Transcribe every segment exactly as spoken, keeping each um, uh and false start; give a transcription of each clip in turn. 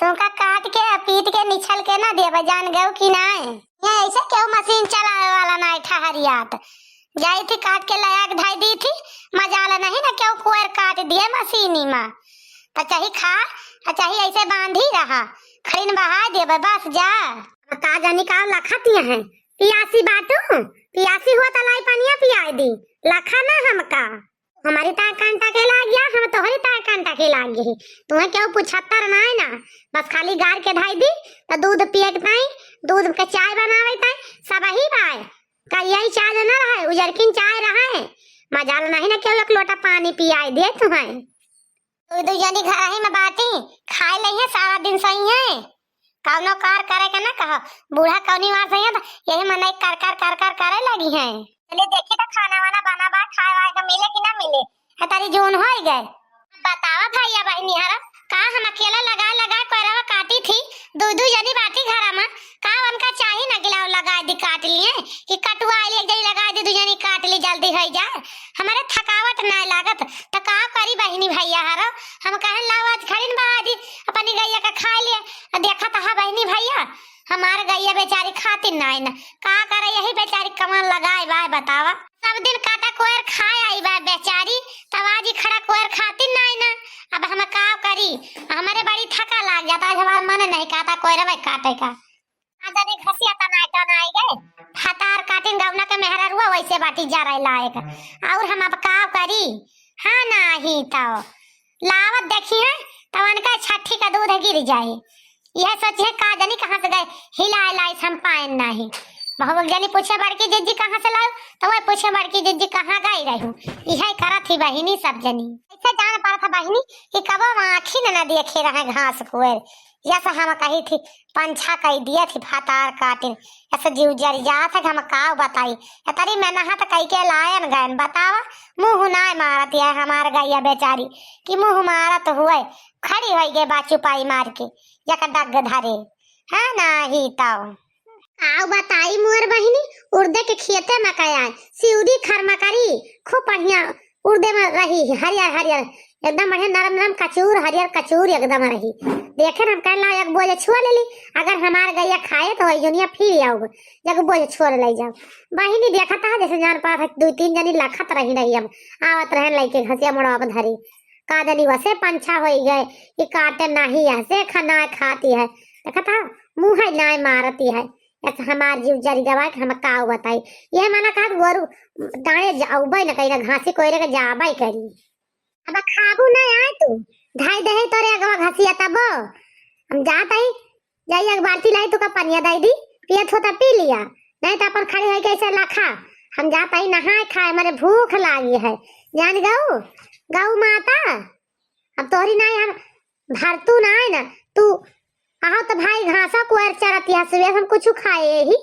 तुमका काट के, पीट के, निछल के ना देबे, जान गयो कि नाय? ये ऐसे केहू मशीन चलावे वाला नाय ठहरियात। जाई थी काट के लया के धई दी थी, मजाल नहीं ना केहू कोयर काट दिए मशीनी मा। तो चाही खा, आ चाही ऐसे बांधी रहा, खड़िन बहा देबे, बस जा। अब का जानी का लखतिया हैं, पियासी बाटू, पियासी हुआ तो लाई पनिया पियाई दी, लखा ना हमका। हमारी ताय कांटा के लाग गया, हम तोहरी ताय कांटा के लाग गई। तुम्हें केहू पूछत्तर नाय ना, बस खाली गार के धई दी, तो दूध पिए के ताई, दूध के चाय बनावे ताई, सब ही बाय। करिया चाय ना रहे, उजरकिन चाय रहे, मजाल नहीं ना केहू एक लोटा पानी पियाई दे तुम्हें। दू, दू जनी घर ही में बाटी, खाए लइहे, सारा दिन सही है, कौनो कार करे के ना कहो। बूढ़ा कौनी मार सही है, तो यही मन कर, कर, कर, कर करे लगी है। चलिए देखी तो खाना वाना बना बा, खाए वाए के मिले कि ना मिले। है तारी जून होई गए। बतावा भैया बहिनी हरम, का हम अकेला लगा लगा कोयरवा काटी थी, दू, दू जनी बाटी घरा में, का उनका चाही ना गिलाव लगा दी काट लिए, कि कटुआ आइल एक जनी लगा दी, दू जनी काट ली, जल्दी होई जाए। हमारे थकावट ना लागत, त का करी बहिनी भैया हरो? हम कहन लाओ आज खड़िन बा, आज अपनी गैया का खा लिए। आ देखा त हा बहिनी भैया, हमार गैया बेचारी खातिर ना आइन। का करे यही बेचारी कमान लगाए बा, बतावा। सब दिन काटा कोयर खाए आई बा बेचारी, तब आज ही खड़ा कोयर खातिर ना आइन। अब हम का करी? हमारे बड़ी थका लाग जाता, आज हमार मन नहीं कहता कोयरवा काटे का। आ जनी घसिया तनाई तनाई गए। फतार काटिन गौना के मेहररुआ वैसे बाटी जराई लायक। और हम अब का करी? हाँ नाही तो। लावत देखी है, तो उनका छठी का दूध गिर जाए। यह सोची है का जनी कहाँ से गए, हिलाए लाइस हम पाएन नाही। बहु जनी पूछे बड़की जिज्जी कहाँ से लाओ, तो वह पूछे बड़की जिज्जी कहाँ गई रहू। यह करत ही बहिनी सब जनी। ऐसे जान पड़त है बहिनी कि कबो हम आँखी न, न देखे रहे घास कोयर। यस हम कही थी, पंछा कही दिया थी फतार काटिन। यस जीव जरि जात है कि हम काव बताई। एतरी मेहनत कई के लायन गयन, बतावा, मुँह नाय मारत है हमार गैया बेचारी, कि मुँह मारत हुए खड़ी होई गए बा चुपाई मार के, यक डग धरे। हाँ नाही तौ। काव बताई मोर बहिनी, उर्दे के खेते में कया, सिउरी खरमा करी, खूब बढ़िया उर्दे में रही, हरियर हरियर, एकदम बढ़िया नरम नरम कचूर, हरियर कचूर एकदम रही। देखे न हम कहला एक बोझ छोड़ लेली, अगर हमार गैया खाए तो वही दुनिया फिर आओ, एक बोझ छोड़ ले जाओ। बहिनी देखत है जैसे जान पात है, दो तीन जनी लखत रही रही, हम आवत रहन लइके घसिया मुड़वा पर धरी। का जनी वसे पंछा होई गए, कि काटे नाही है, से खाना खाती है। देखत है, मुँह है नाय मारती है। ऐसे हमार जीव जरि गवा कि हम काव बताई। यह माना कहत गोरू डाँड़े जाउबे न करी, ना घासी कोयरे के जाबे करी। अब खाबू ना आए तू, धाई दे तोरे अगवा घसिया तबो। हम जात हई, जाई एक बाल्टी लाई, तू का पनिया दे दी, पियत हो त पी लिया, नहीं तो अपन खड़ी होई के ऐसे लखा। हम जात हई नहाए खाए, मरे भूख लागी है। जान गऊ, गऊ माता, अब तोहरी नाई हम भरतू नाई ना, तू आहो तो भाई घासा कोयर चरत या सुबह हम कुछ खाए ही।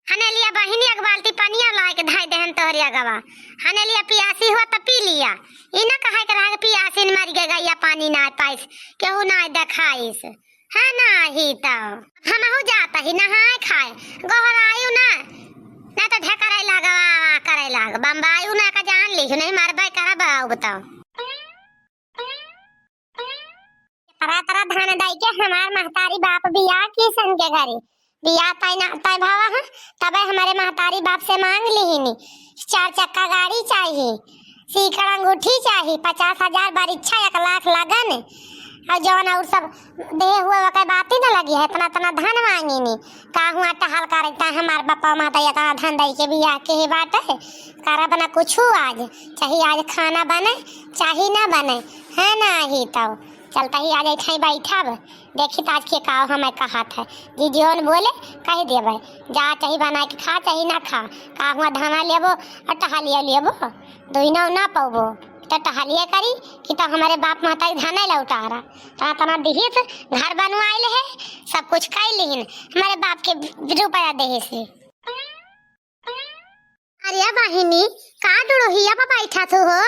हने लिया बहिनी एक बाल्टी पनिया लाए के धाई देहन तोहरी अगवा। हने लिया पियासी हुआ त पी लिया। ई ना कहे के रहा कि पियासी न मर गए गैया पानी ना पाइस, केहू ना देखाइस। हाँ नाही तो। हमहू जात ही नहाए खाए। गोहरायु ना, ना तो ढेकरे लागवा करे लाग। बम्बायु ना का जान ली, नहीं मरबे करब अब तो। तरह तरह धन दई के हमार महतारी बाप बियाह की सन के घरे। बियाह तय ना, तय भवा है, तबे हमारे महतारी बाप से मांग लिहिनी। चार चक्का गाड़ी चाही, सीकड़ अंगूठी चाही, पचास हजार बरिच्छा, एक लाख लगन, और जवन और सब देह हुए ओकर बात ही न लगी है, इतना इतना धन मांगिनी। का हुआ टहल करता हमार बापा माता इतना धन दई के बियाह के ही बाटे, करब ना कुछ आज, चाहे आज खाना बने, चाहे ना बने, है ना ही तो। चलता ही आज ऐठाई बैठब, देखी त आज के का हमें कहत है। जी जौन बोले, कह देबे, जा चाहे बना के खा, चाहे ना खा। का हुआ धाना लेबो और टहलिया लेबो, दुइनो ना पौबो। तो टहलिया करी कि तो हमारे बाप महतारी धाना लौटारा। तना तना दिहिस, घर बनवाइल है, सब कुछ कर लिहिन। हमारे बाप के रुपया देहे से। अरे अब बहिनी, का डुड़ुहिया पर बैठा थू हो?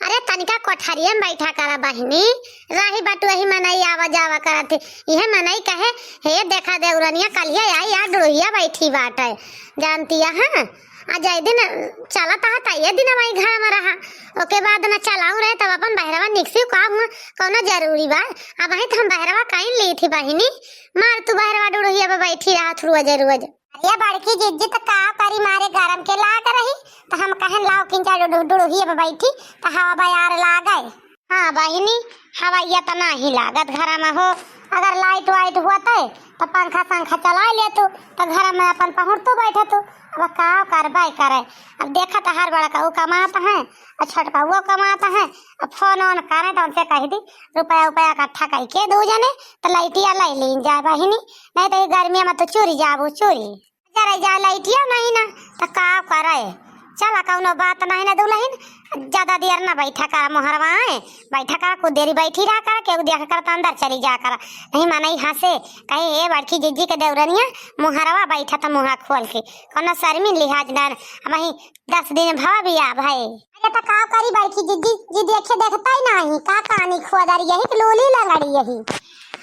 अरे तनिका कोठरिया में बैठा करा बहिनी, राही बटुही मनई आवा जावा करत ही। इहे मनई कहे, "हे देखा देवरनिया कलिया आई, यार डुड़ुहिया बैठी बाटे, जानतिया हाँ।" आ जय दिन चलत हा त ये दिन वही घर में रहा, ओके बाद न चलाऊ रहे तब अपन बहरवा निकसी का हुआ, कौनो जरूरी बा? अब वही तो हम बहरवा कहीं ली थी बहिनी, मार तू बहरवा डुड़ुहिया पर बैठी रहा थू रोज रोज। अरे बड़की जिज्जी त का करी, मारे गरम के लाग रही, त हम कहन लाओ किंचा डुडु-, डुडुहिए पे बैठी, त हवा बयार लागे। हाँ बहिनी, हवा ये त नाही लागत घरा में हो, अगर लाइट वाइट होते त पंखा संखा चला लेतू, त घर में अपन पहुँचतू बैठतू। अब का करबे करे, अब देखत हर बड़का ऊ कमात है, आ छोटका वो कमात है, अब फोन ओन करे तो उनसे कह दी, रुपया उपया इकट्ठा करके दू जने, त लाइटिया ले लीन जाए बहिनी, नहीं तो ये गर्मिया में तो चूरी जाबू चूरी। जरा जा लाइटिया नहीं ना, त का करे? चला कौनो बात नहीं ना दुलहिन, ज्यादा देर ना बैठा कर मोहरवा है, बैठा कर कुछ देरी बैठी रहा कर, केहू देख कर त अंदर चली जा कर। नहीं मनई हंसे, कहे, "ए बड़की जिज्जी के देवरनिया, मोहरवा बैठा त मुँहा खोल के, कौनो शर्मी लिहाज ना, अब वही दस दिन भवा भी आ भाई।" अरे त का करी बड़की जिज्जी, जी देखे देखता ही नाही, का कानी खोदर यही कि लूली लंगड़ी यही।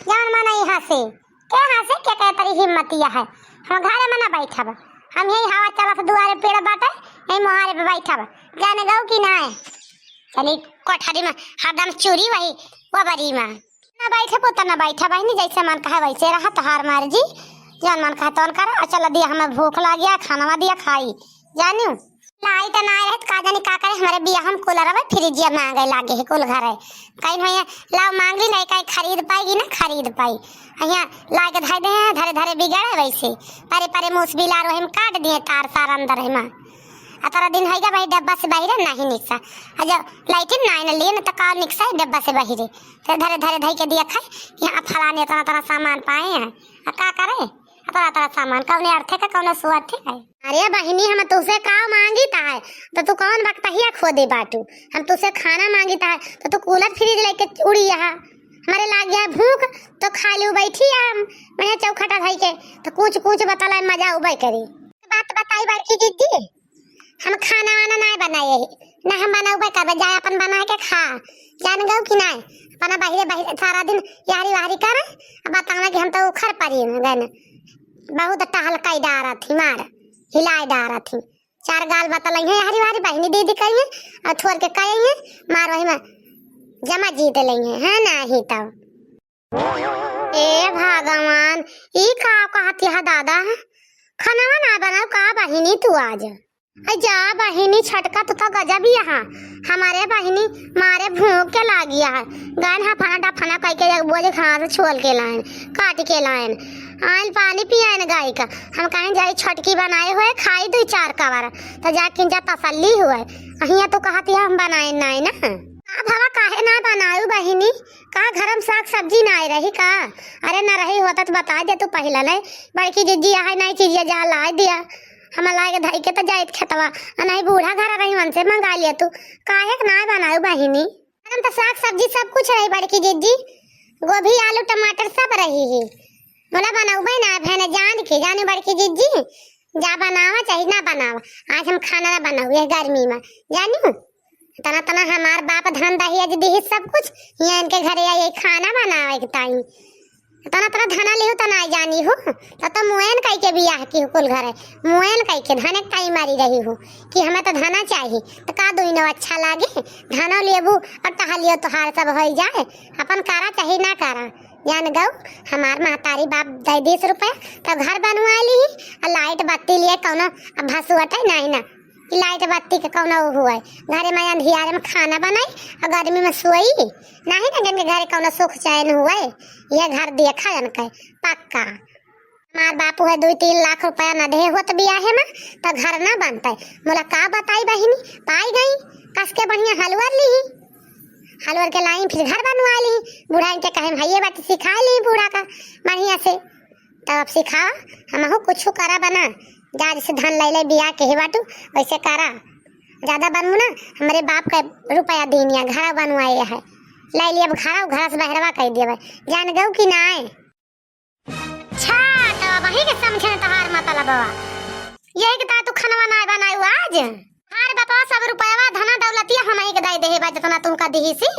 जान मनई हंसे, के हंसे, के कहे तरी हिम्मतिया है, हम घरे में ना बैठब, हम यही हवा चलत दुआरे पेड़ बाटे, यही मोहारे पे बैठब, जाने गऊ कि नाय। चली कोठरी में हरदम चूरी वही वो बरी में। ना बैठे पुत ना बैठा बहिनी, जैसे मन कहे वैसे रहा, तोहार मर्जी, जौन मन कहे तौन कर। आ चल दिया, हमें भूख लागिया, खानवा दिया खाई, जानियो। लाई त ना रहे त का जानी का करे, हमारे बियाह में कूलर अबे फ्रिजिया मांगे लागे है कुल घरे। कहीं भैया लाओ मांगी नहीं, कहीं खरीद पाएगी ना खरीद पाई। यहाँ लाके धरे दे हैं, धरे धरे बिगड़े वैसे, परे परे मूस बिलार वही में काट दिए तार सार अंदर है माँ। अतरा दिन है भाई डब्बा से बाहर नहीं निकसा, आ जब लाइटिन ना आए ना लिए ना तो का निकसा है डब्बा से बाहर। तो धरे धरे धई के दिया खाए, यहाँ फलाने इतना इतना सामान पाए हैं, आ का करे? अतरा अतरा सामान कौने अर्थे का, कौनो सुअर्थे का है? अरे बहिनी, हम तुसे का मांगित है, तो तू कौन बकतहिया खोदे बाटू? हम तुसे खाना मांगित है, तो तू कूलर फ्रिज लेके उड़ी यहाँ। हमारे लाग गया भूख, तो खा लू बैठी हम, मैं चौखटा धई के, तो कुछ कुछ बतला मजा उबे करी। बात बताई बड़की जिज्जी, हम खाना वाना नाय बनाए ही, ना हम बनाउबे करबे, जाए अपन बना के खा, जान गऊ कि नाय? अपना बहिरे बहिरे सारा दिन यारी वारी करे, अब बतावे कि हम तो उखर परी गन, बहुत टहल कई डारत ही, मार हिलाए डारत ही, चार गाल बतलई है यारी वारी बहिनी दीदी कही है, और थोर के कही है, मार वही में जमा जीत लई है, है ना ही तब। ए भगवान, ई का कहत यह दादा? खनवा ना बनाऊ का बहिनी तू आज? अ जा बहिनी, छटका तू तो गजब ही यहाँ। हमारे बहिनी मारे भूख के लागी है। गन हफना डफना कई के एक बोझ घास छोल के लाइन, काट के लाइन। आइन पानी पियाइन गाय का। हम कहें जाई छटकी बनाए हुए, खाई दुई चार कवर। तो जा किंजा तसल्ली हुए। अहिया तू कहत यह हम बनाए नाई ना। अब हवा काहे ना बनाऊ बहिनी? का घर में साग सब्जी नाय रही का? अरे ना रही होता तो बताइ दे तू पहिला ले। बड़की जिज्जी आहे नाई चीजिया जा लाइ दिया। हम लाइ के धई के तो जाइत खेतवा। आ नाई बूढ़ा घर रही उनसे मंगा लिया तू। काहे के नाय बनाऊ बहिनी? घर में तो साग सब्जी सब कुछ रही बड़की जिज्जी। गोभी आलू टमाटर सब रही ही। मोला बनउबे ना भेने जान के, जानी बड़की जिज्जी। जा बनावा चाहे ना बनावा। आज हम खाना ना बनाऊ यह गर्मी में। जानियो? तना तना हमार बाप धन दहेज दिही सब कुछ, यहाँ इनके घरे आई खाना बनावे के ताई। तना तना धना लिहू त ना जानी हो, त तो मुएन कई के बियाह की हो कुल घरे, मुएन कई के धने के ताई मारी रही हो कि हमें तो धना चाही, त का दुइनो अच्छा लागे, धनो लेबू और टहलियो तोहार सब होई जाए, अपन करा चाहे ना करा। जान गऊ, हमार महतारी बाप दे दीस रुपया, त घर बनवा ली, आ लाइट बत्ती लिए कौनो अब भसुअटे नहीं ना। कि लाइट बत्ती के कौनो उ हुए, घरे में अंधियारे में खाना बनाई और गर्मी में सोई, नहीं ना जिनके घरे कौनो सुख चैन हुए, ये घर देखा इनके पक्का। हमार बापू है दुई तीन लाख रुपया न दे होत बियाहे में, तो घर ना बनते। मोला का बताई बहिनी, पाई गई, कस के बढ़िया हलवर ली, हलवर के लाई फिर घर बनवा ली, बूढ़ा इनके कहे भैया बात सिखा ली बूढ़ा का बढ़िया से। तब अब सिखावा, हमहू कुछ करा बना। जा जैसे धन ले ले बिया के ही बाटू, वैसे करा। ज्यादा बनू ना, हमरे बाप का रुपया दीनिया, घर बनवाए है। ले लिए अब घर, घर से बहरवा कर दिया भाई। जान गऊ कि नाय? अच्छा, तो वही के समझे न तोहार मतलब बा। यही के ता तू खनवा नाय बनायू आज? हाँ, तो सब रुपयवा धना दौलतिया हमही के दइ देहे बा, जतना तुहका दिहिसी,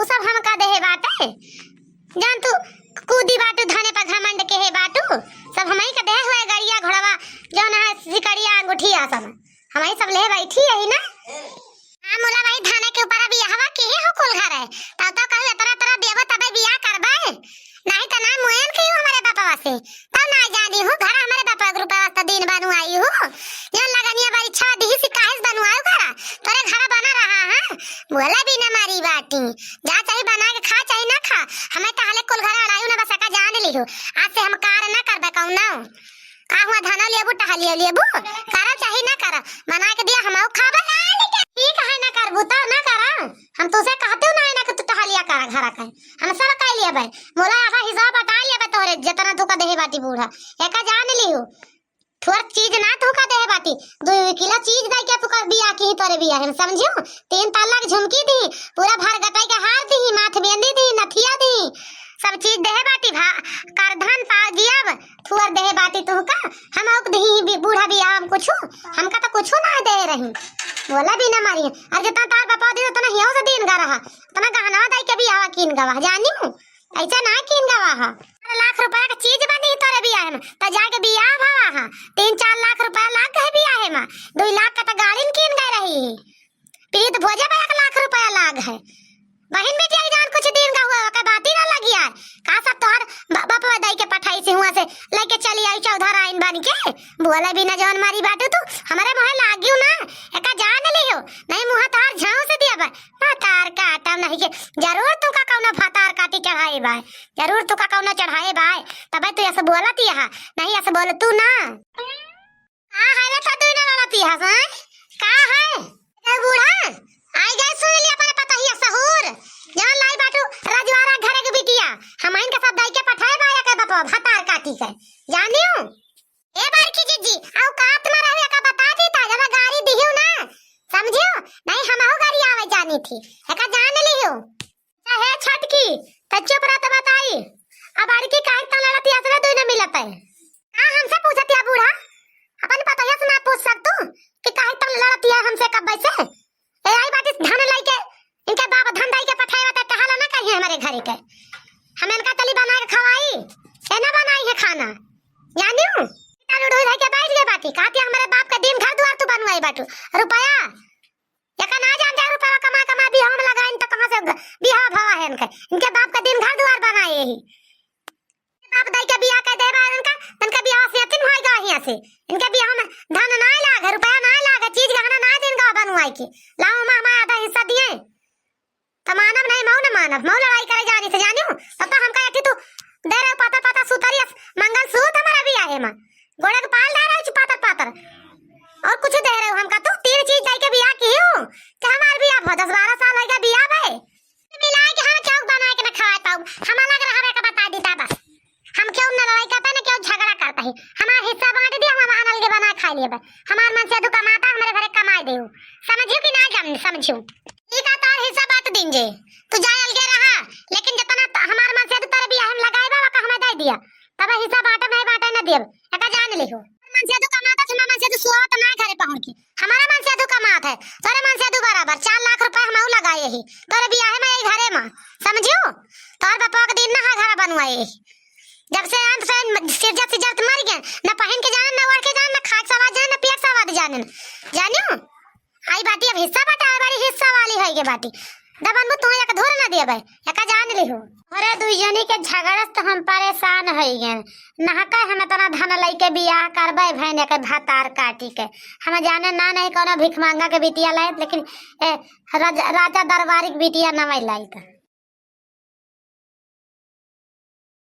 उ सब हमका देहे बाटे। जान तू कूदी बाटू, धने पर घमंड केहे बाटू, सब हमही के देहे हुए, गड़िया घोड़वा, जौन है सिकड़िया अंगूठिया सब, हमही सब लेहे बैठी यही ना। हाँ, मुला भाई, धने के ऊपर बियाहवा केहे हो कुल घर है, तब तो कहू एतना एतना देबो तबे बियाह करबे, नाहीं त ना मुएन के हूँ हमरे बापवा से। तब ना जानी हूँ, घर हमरे बापवा के रुपया वास्ते दिन बनवाई हूँ। ये लगनिया बारी छवा दिहिसी काहे से बनवाऊ घरा? तोरे घर बना रहा है। बोला भी ना मारी बाटी। जा चाहे बना के खा चाहे ना खा। हमें तो हले कुल घर अड़ायू ना बस एका जान लिहू। आज से हम कार ना करबे कौनो। का हुआ धना लेबू टहलिया लेबू? करा चाहे ना करा। बना के दिया हमहू खाबे। ठीक है ना करबू तो ना करा। हम तुसे कहते हो ना, ना कि तू टहलिया करा घरा का। हम सब कह लिया बे। मोला आधा हिस्सा बटा लिया बे तोरे, जितना तू का देहे बाटी बूढ़ा। एका जान लिहू। थोर चीज ना तू का देहे बाटी। दो किलो चीज दे के तू का बियाह की तोरे बियाह हम समझियो। तीन ताला के झुमकी दी, पूरा भर गटाई के हार दी, माथ बेंदी दी, नथिया दी। सब चीज देहे बाटी भा, करधन पा जियब। थुअर देहे बाटी तुहका, हम औक दही बी-, बूढ़ा बियाह हम कुछु, हमका तो कुछु ना दे रही। बोला भी ना मारी। अरे जितना तार बापा दे उतना हियो से दिन गा रहा, उतना गहनवा दाई के बियाह कीन गवा, जानी हूँ। ऐसा ना कीन गवा हा। अरे लाख रुपया के चीज बनी तोरे बियाह में, तो जाके बियाह भवा हा। तीन चार लाख रुपया लाग गए बियाह में, दो लाख का तो गाड़ी कीन गए रही। पीत भोजे पे एक लाख रुपया लाग है। बहिन बेटी एक जान कुछ दिन का हुआ, ओकर बात ही ना लगी यार। का सब तोहर ब-, बाप दाई के पठाई से हुआ से लेके चली आई चौधर आइन बन के। बोले भी ना जौन मारी बाटू तू, हमारे मुँह लागियो ना, एका जान लियो। नहीं मुँह तोहर झाँव से दिया बा। भतार काटा नहीं के, जरूर तू का कौनो भतार काटी चढ़ाए बाय, जरूर तू का कौनो चढ़ाए बाय, तबे तू ऐसे बोलत ही हा, नहीं ऐसे बोल तू ना। का है रे छतुई ना लड़ती हस, हैं? का है? ए बूढ़ा, आई गए सुन लिया अपने पतहिया सहूर। जान लाई बाटू रजवारा घरे के बिटिया। हम इनके सब दाई के पठाए बा एकर बपवा भतार काटी के। जानियो? ए बड़की जिज्जी, औकात में रहे एका बता दी ता, जब गारी दिहियो ना। समझियो? नहीं हमहू गारी आवे जानी थी। एका जान लियो। चाहे छटकी, त चुप रह त बताई। अब बड़की काहे तन लड़त या असरे दुई न मिलत है। का हमसे पूछत या बूढ़ा? अपन पतोहिया से ना पूछ सक तू कि काहे तन लड़त या हमसे कब से? ए आई बाटी धन लाई के, इनके बाप धन दाई के पठाए बा त कहाला ना कहिए हमारे घरे के। हम इनका चली बना के खवाई, ए ना बनाई है खाना। जानियो? तालू ढोई धई के बैठ गए बाटी, कहती हमारे बाप का दिन घर दुआर तू बनवाई बाटू। रुपया एका ना जान जा रुपया कमा कमा बियाह में लगाइन त कहाँ से ग-, बियाह भवा है इनके? इनके बाप का दिन घर दुआर बनाए यही। बाप दाई के बियाह के देबा इनका, इनके बियाह से अतिन होई गा हियाँ से। इनके बियाह में धन ना लागे, रुपया ना लागे, चीज गहना ना दिन गा बनवाई के। लाओ माँ हमारा आधा हिस्सा दिए। त मानब नहीं, मऊ न मानब, मऊ लड़ाई करे जानी से जानियो। तब तो हमका एठी तू दे रहे पाता पाता सुतरी अस-, मंगल सूत्र हमारा बियाह है माँ। गोड़े के पाल डाल रहे पातर पातर। और कुछ दे रहे हो हमका तू? तीन चीज दे के बियाह की हूँ। कि हमार बियाह बहुत दस बारह साल हो गया बियाह भाई। मिला के हम चौक बना के न खवाए पाऊ। हम अलग रहबे का बता दी था बस। हम क्यों न लड़ाई करता है, न क्यों झगड़ा करता है। हमार हिस्सा बांट दिया, हम अलग बना खा लिए बे। हमार मन से दू कमाता, हमारे घरे कमाए दे। समझियो कि ना जम-, समझियो? ई का तार हिस्सा बांट दिन जे। तू जाए अलगे रहा, लेकिन जितना त-, हमार मन से दू तारे बियाह में लगाए बा, का हमें दे दिया। तब हिस्सा बांटे नहीं बांटे न देब। एका जान लिहो। मन से दू कमाता, हमार मन से दू सुआवत ना घरे पहुंच के। हमारा मन से दू कमात है, तोरे मन से दू बराबर। चार लाख रुपया हम लगाए ही तोरे बियाह में, यही घरे में। समझियो? तोर बापा के दिन ना है घर बनवाए ही। जब से अंत से सिरजत सिरजत मर गए, न पहिन के जाने, न ओढ़ के जाने, न खाए के सवाद जाने, न पिए के सवाद जाने। जानियो? आई बाटी अब हिस्सा बटावे वाली हिस्सा वाली है ये बाटी। दबन बु तू एक धुर न देबे, एका जान लिहो। अरे दुई जनी के झगड़ा से तो हम परेशान है गए। नहका हम इतना धन लइके बियाह करबे भैन एकर भतार काटी के। हम जाने ना नहीं कोनो भिख मांगा के बिटिया लाइत, लेकिन ए, राजा, राजा दरबारी के बिटिया नवै लाइत।